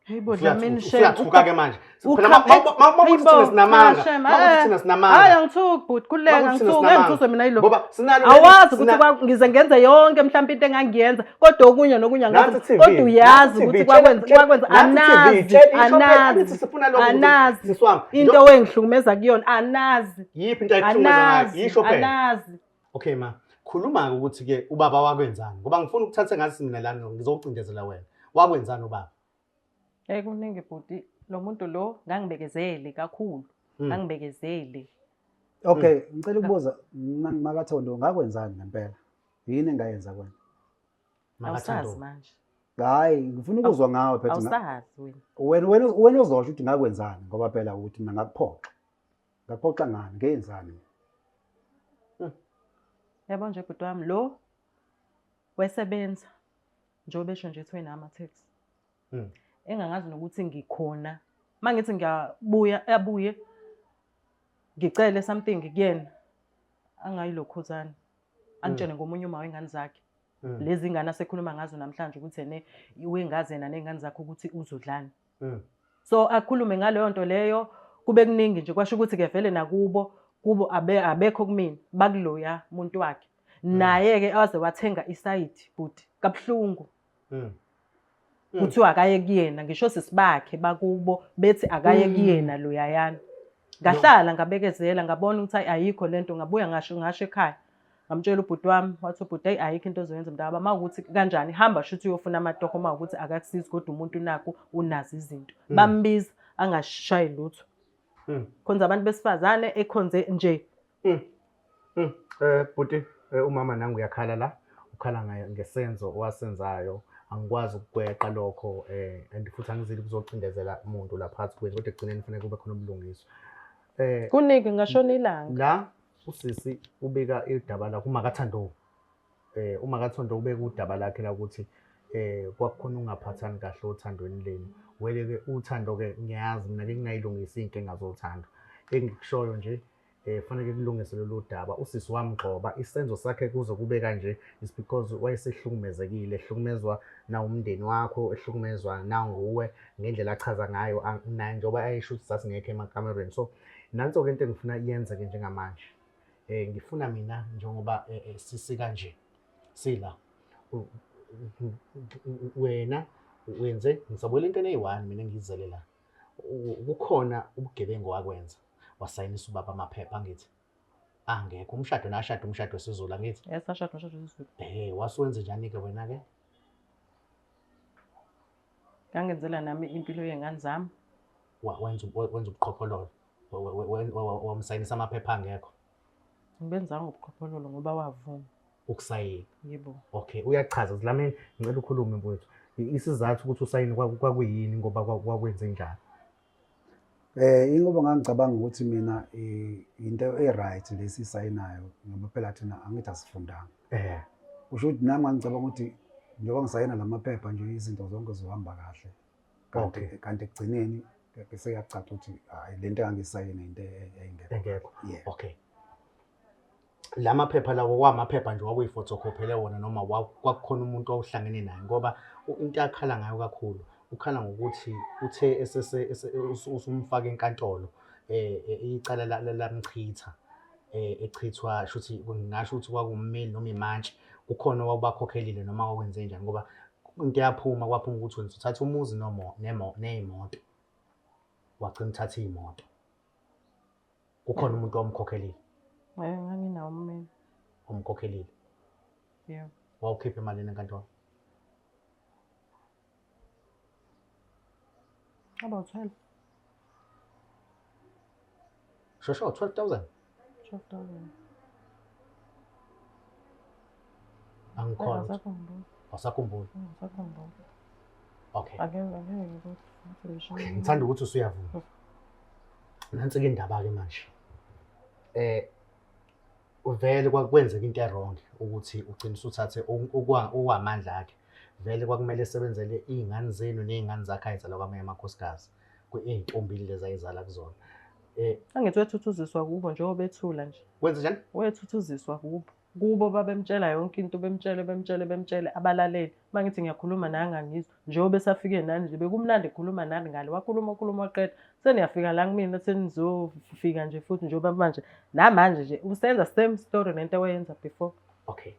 Hey bo Dlamini shame. Usuyathuka ke manje. Phela mawukuthi thina sinamanga. Mawukuthi thina sinamanga. Hayi angithuki bhuti khululeka angithuki engithuswe mina yilo. Ngoba sinalo awazi ukuthi ngize ngenze yonke mhlawumbe into engangiyenza kodwa okunye nokunye angazi. Kodwa uyazi ukuthi kwakwenza kwakwenza anazi anazi anazi into wengihlukumeza kuyona anazi. Yiphi into ayikuhlukumeza ngayo? Yisho phela. Anazi. Okay ma, khuluma-ke ukuthi-ke ubaba wakwenzani ngoba ngifuna ukuthatha ngathi mina lana ngizocindezela wena. Wakwenzani ubaba? Hey kuningi bhuti, lo muntu lo ngangibekezele kakhulu. Ngangibekezele. Okay, ngicela ukubuza Makathondo ngakwenzani ngempela? Yini engayenza kwena? Awusazi manje. Hayi, ngifuna ukuzwa ngawe phethe. Awusazi wena. Wena wena wena uzosho ukuthi ngakwenzani ngoba phela ukuthi mina ngakuphoxa. Ngaphoxa ngani? Ngenzani? Yabo nje bhuti wami lo wesebenza njengoba esho nje ethiwe nama-taxi. Engangazi nokuthi ngikhona. Uma ngithi ngiyabuya abuye ngicele something kuyena angayilokhuzana. Angitshele ngomunye uma wengane zakhe. Lezi ngane asekhuluma ngazo namhlanje ukuthi ene wengazi yena ney'ngane zakhe ukuthi uzodlani. So akhulume ngaleyo nto leyo kube kuningi nje kwasho ukuthi ke vele nakubo kubo abekho kumina bakuloya muntu wakhe. Naye-ke waze wathenga isayidi bhuti kabuhlungu. Kuthiwa akaye kuyena ngisho sisi bakhe bakubo bethi akaye kuyena loyayana. Ngahlala ngabekezela ngabona ukuthi ayi ayikho lento ngabuya ngasho ngasho ekhaya. Ngamtshela ubhuti wami wathi ubhuti hey ayikho into ozoyenza mntakababa uma ukuthi kanjani hamba shuthi uyofuna amatoho uma ukuthi akakusizi kodwa umuntu naku unazo izinto. Bambiza angashayi lutho. Khonza abantu besifazane ekhonze nje. Bhuti umama nangu uyakhala la ukhala ngesenzo owasenzayo angikwazi ukukweqa lokho and futhi angizili kuzocindezela umuntu la phakathi kwenu kodwa ekugcineni kufanele kube khona ubulungiswa. Kuningi ngashona ilanga. La usisi ubika idaba lakhe uMakathando. UMakathando ubeka udaba lakhe la ukuthi kwakukhona ukungaphathani kahle othandweni lenu. Wele ke uthando ke ngiyazi mina ke ngingayilungisi iy'nkinga zothando. Engikushoyo nje fanele kulungiswe lolu daba. Usisi wamgxoba isenzo sakhe kuze kube kanje is because wayesehlukumezekile, ehlukumezwa nawumndeni wakho, ehlukumezwa nanguwe ngendlela achaza ngayo naye njengoba ayesho ukuthi sasingekho emakamerweni. So nanso-ke into engifuna iyenzeke njengamanje. Ngifuna mina njengoba sisika nje sila wena wenze ngisabuyela entweni eyi-one mina engiyizele la. Kukhona ubugebengu wakwenza wasayinisa ubaba amaphepha angithi angekho umshado nashada umshado wesiZulu angithi. Yes, ashada umshado wesiZulu. Wasuwenze njani-ke wena-ke? Ngangenzela nami impilo yey'ngane zami. Wenza ubuqhophololo, wamsayinisa amaphepha angekho. Ngibenzanga ubuqhophololo ngoba wavuma. Ukusayina? Yebo. Okay, uyachaza Dlamini, ngicela ukhulume mfowethu. Isizathu ukuthi usayine kwakuyini ngoba kwakwenze njani? Ingoba ngangicabanga ukuthi mina into e-right lesi sayinayo ngoba phela thina angithi asifundanga. Kusho ukuthi nami ngangicabanga ukuthi njengoba ngisayina la maphepha nje izinto zonke zizohamba kahle. Kanti kanti ekugcineni sekuyacaca ukuthi hayi le nto engangisayina into engekho. Engekho. Okay. La maphepha lawo kwamaphepha nje wakuyi-photocopyele wona noma kwakukhona umuntu owawuhlangene naye ngoba into akhala ngayo kakhulu ukhala ngokuthi uthe usumfaka enkantolo icala lamchitha echithwa shuthi ngingasho ukuthi kwakummeli noma imantshi kukhona owawubakhokhelile noma wakwenze njani ngoba into yaphuma kwaphuma ukuthi wena uthatha umuzi ney'moto wagcina uthatha iy'moto. Kukhona umuntu owamkhokhelile? Nganginawo ummeli. Umkhokhelile? Yebo. Wawukhipha emalini enkantolo? About 12. Sure, 12,000? 12,000. Angikholwa. Angisakhumbuli. Awusakhumbuli? Angisakhumbuli. Okay. Angeke ngikuthi. Okay, ngithanda ukuthi usuyavuma. Nansi-ke indaba-ke manje. Vele kwakwenzeka into e-wrong ukuthi ugcine usuthathe okwamandla akhe. Vele kwakumele esebenzele iy'ngane zenu ney'ngane zakhe ay'zala kwamanye amakhosikazi. Iy'ntombi lezi ay'zala kuzona. Angithi wethuthuziswa kubo njengoba bethula nje. Wenze njani? Wethuthuziswa kubo. Kubo babemtshela yonke into, bemtshele, bemtshele, bemtshele, abalaleli. Uma ngithi ngiyakhuluma naye angangizwa. Njengoba esafike nani nje, bekumnandi ekhuluma nani ngale. Wakhuluma, wakhuluma, waqeda. Seniyafika la kumina, senizofika nje futhi njengoba manje. Namanje nje, usenza same story nento awayenza before. Okay,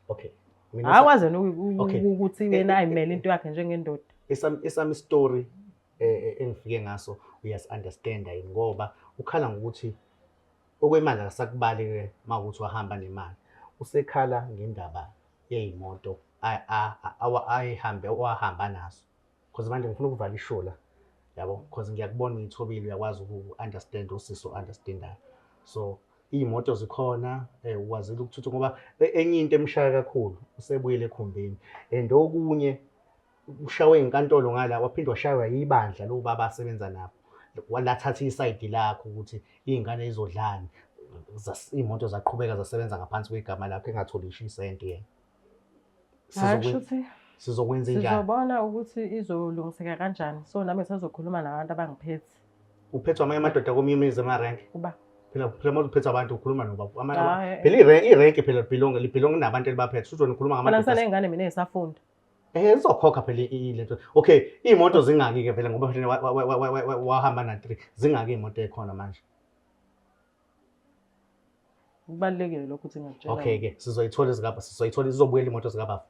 okay. Akwazi yena ukuthi yena ayimele into yakhe njengendoda. Esami story engifike ngaso uyasi-understanda yini ngoba ukhala ngokuthi okwemali akasakubali-ke uma kuwukuthi wahamba nemali. Usekhala ngendaba yey'moto ayihambe wahamba nazo. Because manje ngifuna ukuvala ishow la, yabo, because ngiyakubona uyithobile uyakwazi uku-understand usisi o-understand-ayo. So iy'moto zikhona, ukwazile ukuthutha ngoba enye into emshaya kakhulu usebuyele ekhumbini and okunye ushawe inkantolo ngala waphinde washaywa yibandla lo baba asebenza nabo walathatha isayidi lakho ukuthi iy'ngane izodlani iy'moto zaqhubeka zasebenza ngaphansi kwegama lakho engatholi ngisho isenti yena. Sizokwenza njani? Sizobona ukuthi izolungiseka kanjani. So nami ngisazokhuluma nabantu abangiphethe. Uphethwe amanye amadoda komunye imizi emarenke? Kuba. Phela phela uma uphethe abantu ukhuluma nobaba. Phela irenke phela libelong nabantu elibaphethe. Shuthi wena ukhuluma ngamadoda. Phela ngisaney'ngane mina ey'safunda. Izokhokha phela lento. Okay, iy'moto zingaki-ke vele ngoba phela wahamba na-3. Zingaki iy'moto ey'khona manje? Kubalulekile lokho ukuthi ngakutshela. Okay-ke, sizoyithola ezikababa, sizoyithola, izobuyela iy'moto zikababa.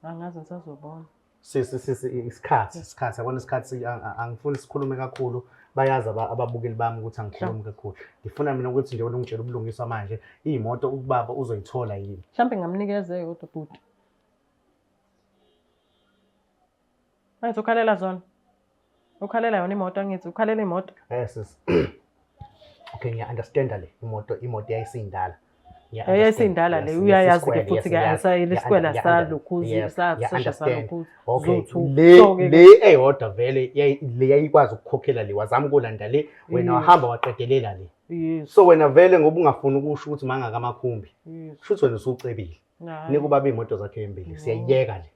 Angazi ngisazobona. Isikhathi, isikhathi, yabona isikhathi, angifuni sikhulume kakhulu. Bayazi ababukeli bami ukuthi angikhulumi kakhulu. Ngifuna mina ukuthi nje wena ungitshele ubulungiswa manje, iy'moto ubaba uzoyithola yini? Mhlawumbe ngingamnikeza eyodwa bhuti. Angithi ukhalela zona. Ukhalela yona imoto angithi ukhalela imoto. Sis. Okay, ngiya-understanda le imoto, imoto yayisindala. Yayisindala le, uyayazi-ke futhi ke isikwele asalukhuzi, sasesha salukhuzi. Okay, le eyodwa vele le yayikwazi ukukhokhela le, wazama ukulanda le, wena wahamba waqedelela le. So wena vele ngoba ungafuni ukusho ukuthi mangaka amakhumbi, kusho ukuthi wena usucebile. Nika ubaba iy'moto zakhe ey'mbili, siyayiyeka le.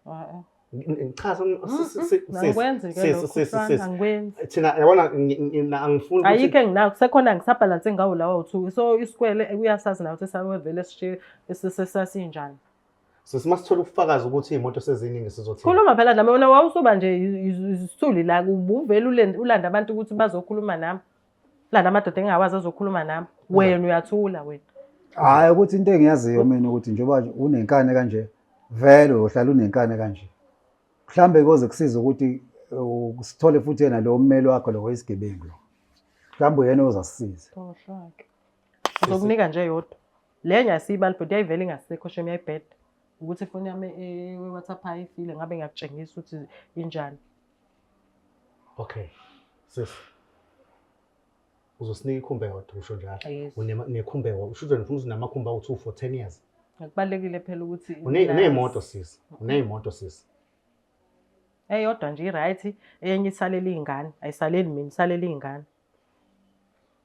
Cha, thina yabona angifuni ukuthi ayikho enginayo kusekhona ngisabhalanse ngawo lawo two. So isikwele uyasazi nawe ukuthi sawevele sishiye sasinjani. Sisi masithola ubufakazi ukuthi iy'moto seziningi sizothini? Khuluma phela nami wena wawusuba nje isithuli la ubuvele ulanda abantu ukuthi bazokhuluma nami. Lana amadoda engingawazi azokhuluma nami. Wena uyathula wena. Hhayi ukuthi into engiyaziyo mina ukuthi njengoba unenkani kanje vele uyohlala unenkani kanje. Mhlambe koze kusize ukuthi sithole futhi yena lo mmeli wakho lo wesigebengu lo. Mhlawumbe uyena ozasisiza. Khohlwa-ke. Ngizokunika nje yodwa. Le ngiyasibali but yayivele ingasekho shem yayibheda. Ukuthi ifoni yami e-WhatsApp ayifile ngabe ngiyakutshengisa ukuthi injani. Okay. Sis. Uzosinika ikhumbe yodwa usho njalo. Yes. Unekhumbe yodwa. Usho ukuthi ufuna ukuthi unamakhumbe awu-2 for 10 years. Kubalulekile phela ukuthi Uney'moto sis. Uney'moto sis. Eyodwa nje i-right, enye isalele iy'ngane. Ayisaleli mina, isalele iy'ngane.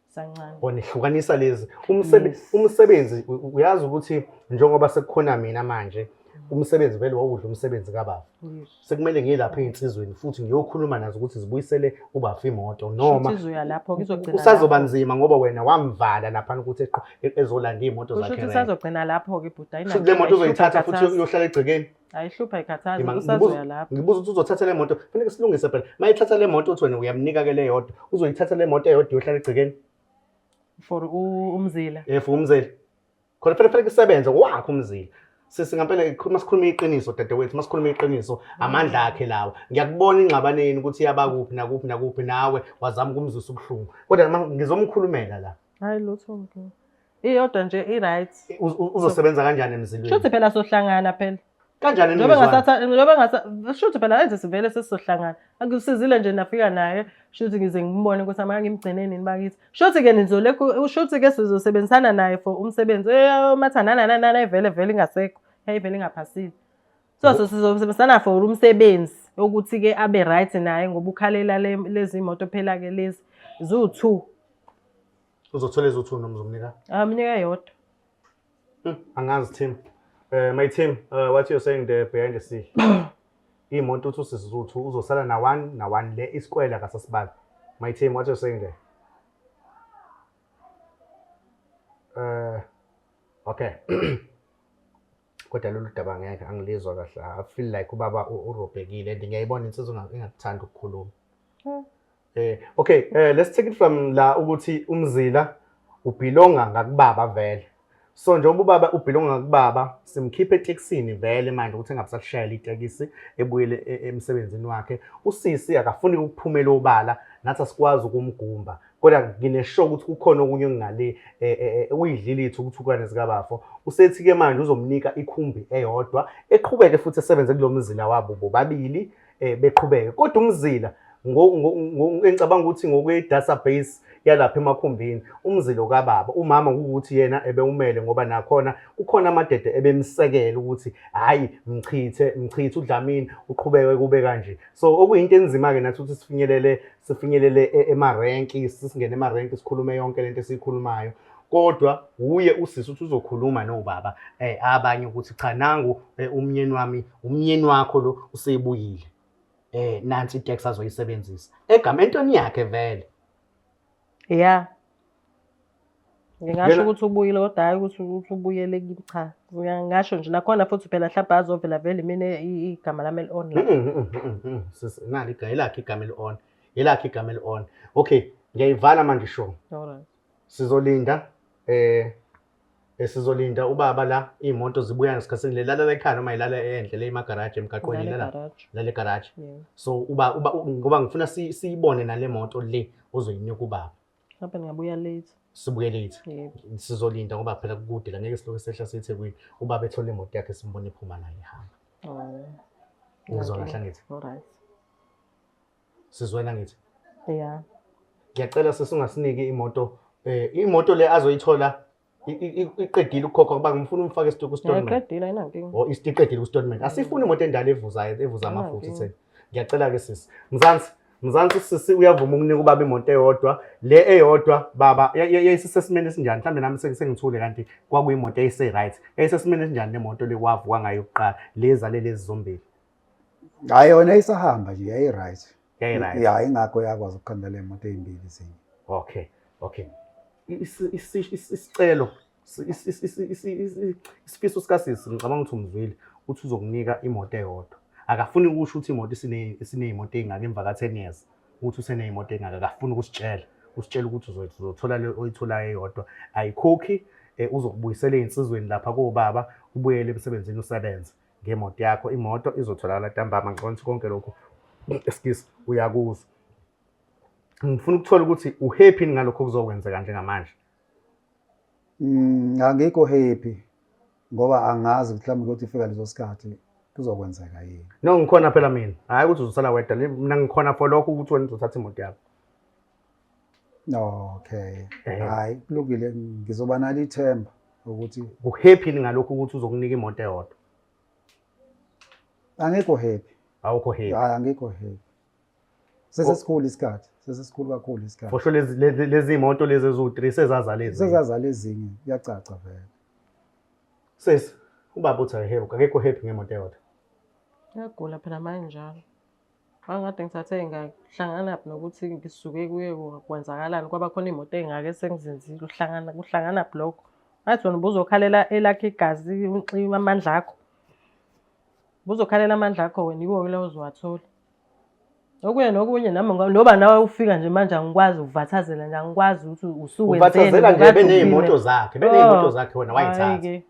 Sancane. Wona ihlukanisa lezi. Yes. Umsebenzi uyazi ukuthi njengoba sekukhona mina manje umsebenzi vele wawudla umsebenzi kababa. Yes. Sekumele ngiyelapha ey'nsizweni futhi ngiyokhuluma nazo ukuthi zibuyisele ubafa imoto noma Shuthi izoya lapho kuzogcina. Kusazoba nzima ngoba wena wamvala lapha ukuthi ezolanda iy'moto Kusho zakhe. ukuthi isazogcina lapho-ke bhuti. Shuthi le moto uzoyithatha futhi uyohlala egcekeni. Ayihlupha ayikhathazi, Ima, kusazoya lapho. Ngibuza ukuthi uzothatha le moto, kufanele silungise phela. Uma ethatha le moto uthi wena uyamnika-ke le yodwa, uzoyithatha le moto eyodwa uyohlala egcekeni. For umzila. For umzila. Khona phela kufanele kusebenze wakho umzila. Sisi ngampela masikhuluma iqiniso dadewethu, masikhuluma iqiniso, amandla akhe lawa. Ngiyakubona ingxabano yenu ukuthi iyaba kuphi nakuphi nakuphi nawe wazama ukumzwisa ubuhlungu. Kodwa ngizomkhulumela la. Hayi lutho ngeke. Iyodwa nje i-right. Uzosebenza kanjani emzilweni? Shuthi phela sohlangana phela. Kanjani Njengoba ningezwani? ngasatha njengoba ngasa shuthi phela enze sivele sesizohlangana. Angisizile nje nafika naye, shuthi ngize ngimbone ukuthi amake ngimgcine nini bakithi. Shuthi ke nizolekhu shuthi ke sizosebenzisana naye for umsebenzi. Eh mathandana nana vele vele ingasekho. Yayivele ingaphasile. So sizosebenzisana for umsebenzi ukuthi ke abe right naye ngoba ukhalela lezi moto phela ke lezi ziwu-2. Uzothola ezo-2 noma uzomnika? Amnika yodwa. Angazi team. My team, what you're saying there behind the scene. Imoto uthi usisi u-2 uzosala na 1 na 1 le isikwele akasasibali. My team, what you're saying there? Okay. Kodwa lolu daba ngeke angilizwa kahle. I feel like ubaba urobhekile and ngiyayibona insizwa engakuthanda ukukhuluma. Okay, let's take it from la ukuthi umzila ubhilonga ngakubaba vele. So njengoba ubaba ubhilonga ngakubaba, simkhiphe etekisini vele manje ukuthi engabe itekisi ebuyele emsebenzini wakhe. Usisi akafuni ukuphumela obala, nathi asikwazi ukumgumba. Kodwa nginesho ukuthi kukhona okunye okungale uyidlile ithukuthukwene zikabafo. Usethi ke manje uzomnika ikhumbi eyodwa eqhubeke futhi esebenze kulomzila wabo bobabili beqhubeke. Kodwa umzila engicabanga ukuthi ngokwe-database yalapha emakhumbini umzila kababa umama ukuthi yena ebewumele ngoba nakhona kukhona amadede ebemsekela ukuthi hayi mchithe mchithe uDlamini uqhubeke kube kanje. So okuyinto enzima ke nathi ukuthi sifinyelele emarenki, sisingene emarenki sikhulume yonke lento esiyikhulumayo. Kodwa uye usisi uthi uzokhuluma nobaba abanye ukuthi cha nangu umnyeni wami, umnyeni wakho lo usebuyile. Nansi itax azoyisebenzisa egama entweni yakhe vele. Yeah. Ngingasho ukuthi ubuyile kodwa hayi ukuthi ubuyele kimi, cha. Ngingasho nje nakhona futhi phela mhlawumbe azovela vele mina igama lami eli-on la. Sisi nali igama elakhe, igama eli-on. Elakhe igama eli-on. Okay, ngiyayivala manje show. Alright. Sizolinda sizolinda ubaba la iy'moto zibuya ngesikhathi lelala la ekhaya noma ilala endle le emagaraji emgaqweni Lala lala egaraji. lala egaraji. Yeah. So uba ngoba ngifuna siyibone nale moto le ozoyinika ubaba. Mhlawumbe ngingabuya late. Sibuye late. Yebo. Sizolinda ngoba phela kukude la, ngeke silokhu sehla siyeThekwini. Ubaba ethole imoto yakhe simbone ephuma naye ehamba. Oh. Ngizwa Okay. kahle angithi? Alright. Sizwena ngithi? Yeah. Ngiyacela sisi ungasiniki imoto, imoto le azoyithola iqedile ukukhokha ngoba ngifuna umfake isituku statement. Ngiyayiqedile ayinankinga. Oh, iqedile ku statement. Asifuni imoto endala evuzayo, evuza amafutha Ayinankinga. thina. Ngiyacela ke sisi. Mzansi, Mzansi sisi uyavuma ukunika ubaba imoto eyodwa. Le eyodwa baba yayisisesimeni esinjani? Mhlambe nami sengithule kanti kwakuyimoto eyise right. Yayisesimeni esinjani le moto le wavuka ngayo kuqala? Leza lezi zombili. Hayi yona isahamba nje yayi right. Yayi right. Ya ingakho yakwazi ukukhanda le moto ezimbili ezinye. Okay. Okay. Isicelo isifiso sikasisi ngicabanga ukuthi umzwile uthi uzokunika imoto eyodwa. Akafuni ukusho ukuthi imoto isineyimoto ey'ngaka emva ka-10 years. Ukuthi useneyimoto ey'ngaka akafuni ukusitshela. Usitshela ukuthi uzothola le oyitholayo eyodwa. Ayikhokhi, uzokubuyisela ey'nsizweni lapha kobaba, ubuyele emsebenzini usebenze ngemoto yakho. Imoto izotholakala ntambama. Ngicabanga ukuthi konke lokho, excuse, uyakuzwa. Ngifuna ukuthola ukuthi uhappy ngalokho okuzokwenzeka njengamanje. Angikho happy ngoba angazi mhlawumbe ukuthi ifika leso sikhathi kuzokwenzeka yini. No, ngikhona phela mina. Hhayi ukuthi uzosala wedwa. Mina ngikhona for lokho ukuthi wena uzothatha imoto yakho. Okay. Hhayi, kulungile, ngizoba nalo ithemba ukuthi uhappy ngalokho ukuthi uzokunika imoto eyodwa. Angikho happy. Awukho happy. Hhayi, angikho happy. Sesesikhulu isikhathi, sesesikhulu kakhulu isikhathi. For sure lezi imoto lezi eziwu-3 sezazala ezinye. Sezazala ezinye, kuyacaca vele. Sis, ubaba uthi happy, akekho happy ngemoto eyodwa. Ngiyagula phela manje njalo. Ngangikade ngithathe ngahlanganaphi nokuthi ngisuke kuye kwenzakalani, kwaba khona iy'moto ey'ngaka esengizenzile, uhlangana kuhlanganaphi lokho? Ngathi wena ubuzokhalela elakho igazi, amandla akho. Ubuzokhalela amandla akho wena, iwo-ke lawo ozowathola. Okunye nokunye nami noba nawe ufika nje manje angikwazi ukuvathazela nje, angikwazi ukuthi usuwenzeni. Uvathazela nje ubukade beney'moto umile. zakhe, beney'moto Oh, zakhe wena wayithatha. hhayi-ke.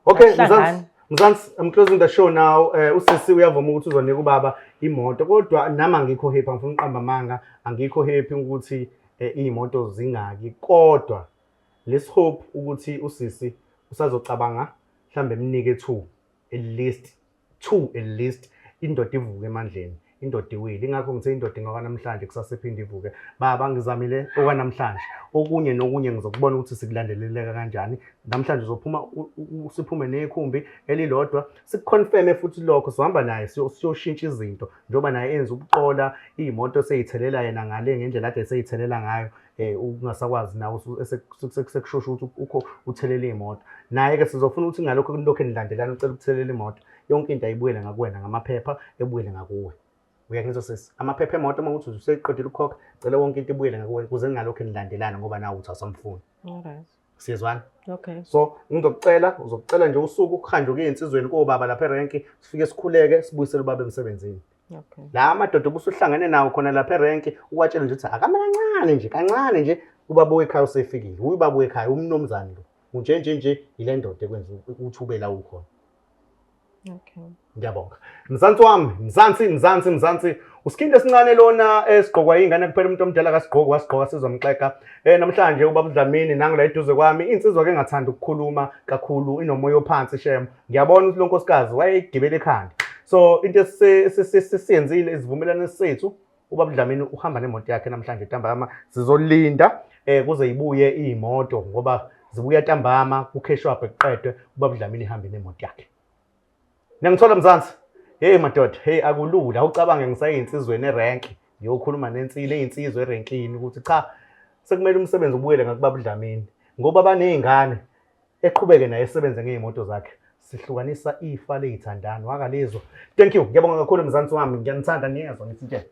Okay, Akuhlangani. Mzansi, Mzansi, I'm closing the show now. Usisi uyavuma ukuthi uzonika ubaba imoto, kodwa nami angikho happy, angifuni ukuqamba amanga, angikho happy ukuthi iy'moto zingaki, kodwa let's hope ukuthi usisi usazocabanga mhlambe emnike 2 at least, 2 at least, indoda ivuke emandleni, indoda iwile. Ingakho ngithe indoda ingakwanamhlanje, kusasa iphinde ivuke. Baba, ngizamile okwanamhlanje, okunye nokunye ngizokubona ukuthi sikulandeleleka kanjani. Namhlanje uzophuma siphume nekhumbi elilodwa, sikuconfirme futhi lokho, sizohamba naye siyoshintsha izinto, njengoba naye enza ubuqola, iy'moto sey'thelela yena ngale ngendlela ade sey'thelela ngayo, ukungasakwazi nawe sekushosha ukuthi ukho uthelele iy'moto. Naye-ke sizofuna ukuthi ngalokho lokhu enilandelana ucela ukuthelela imoto, yonke into ayibuyele ngakuwena ngamaphepha, ebuyele ngakuwe. Uyangizwa sisi? Amaphepha emoto uma kuthi useqedile ukukhokha, cela wonke into ibuyele ngakuwe ukuze ningalokhu nilandelana ngoba nawe uthi awusamfuni. Alright. Siyezwana? Okay. So ngizokucela, uzokucela nje usuku ukuhanjwe kuye ensizweni kobaba lapha erenki, sifike sikhuleke sibuyisele ubaba emsebenzini. Okay. La madoda obusuhlangene nawo khona lapha erenki, uwatshele nje ukuthi akame kancane nje, kancane nje ubaba wekhaya usefikile. Uyubaba wekhaya umnumzane lo. Unje nje nje ile ndoda ekwenza ukuthi ube la ukhona. Okay. Ngiyabonga. Mzansi wami, Mzansi, Mzansi, Mzansi. Usikhindi esincane lona esigqokwa ingane kuphela, umuntu omdala kasigqoki, wasigqoka sizomxeka. Namhlanje ubaba uDlamini nangu la eduze kwami, insizwa ke engathanda ukukhuluma kakhulu, inomoya ophansi shem. Ngiyabona ukuthi lo nkosikazi wayegibele ekhanda. So into esiyenzile isivumelwano sethu, ubaba uDlamini uhamba nemoto yakhe namhlanje ntambama. Sizolinda kuze ibuye imoto ngoba zibuya ntambama kukheshwa kuqedwe, ubaba uDlamini ihambe nemoto yakhe. Niyangithola Mzansi? Hey madoda, hey akulula. Ucabange ngisayinsizweni erenki, ngiyokhuluma nensile eyinsizwa erenkini ukuthi cha, sekumele umsebenzi ubuyele ngakubaba uDlamini ngoba banezingane, eqhubeke naye esebenze ngey'moto zakhe. Sihlukanisa ifa ley'thandani wakalizwa. Thank you, ngiyabonga kakhulu Mzansi wami, ngiyanithanda, niyezwa ngithi nje.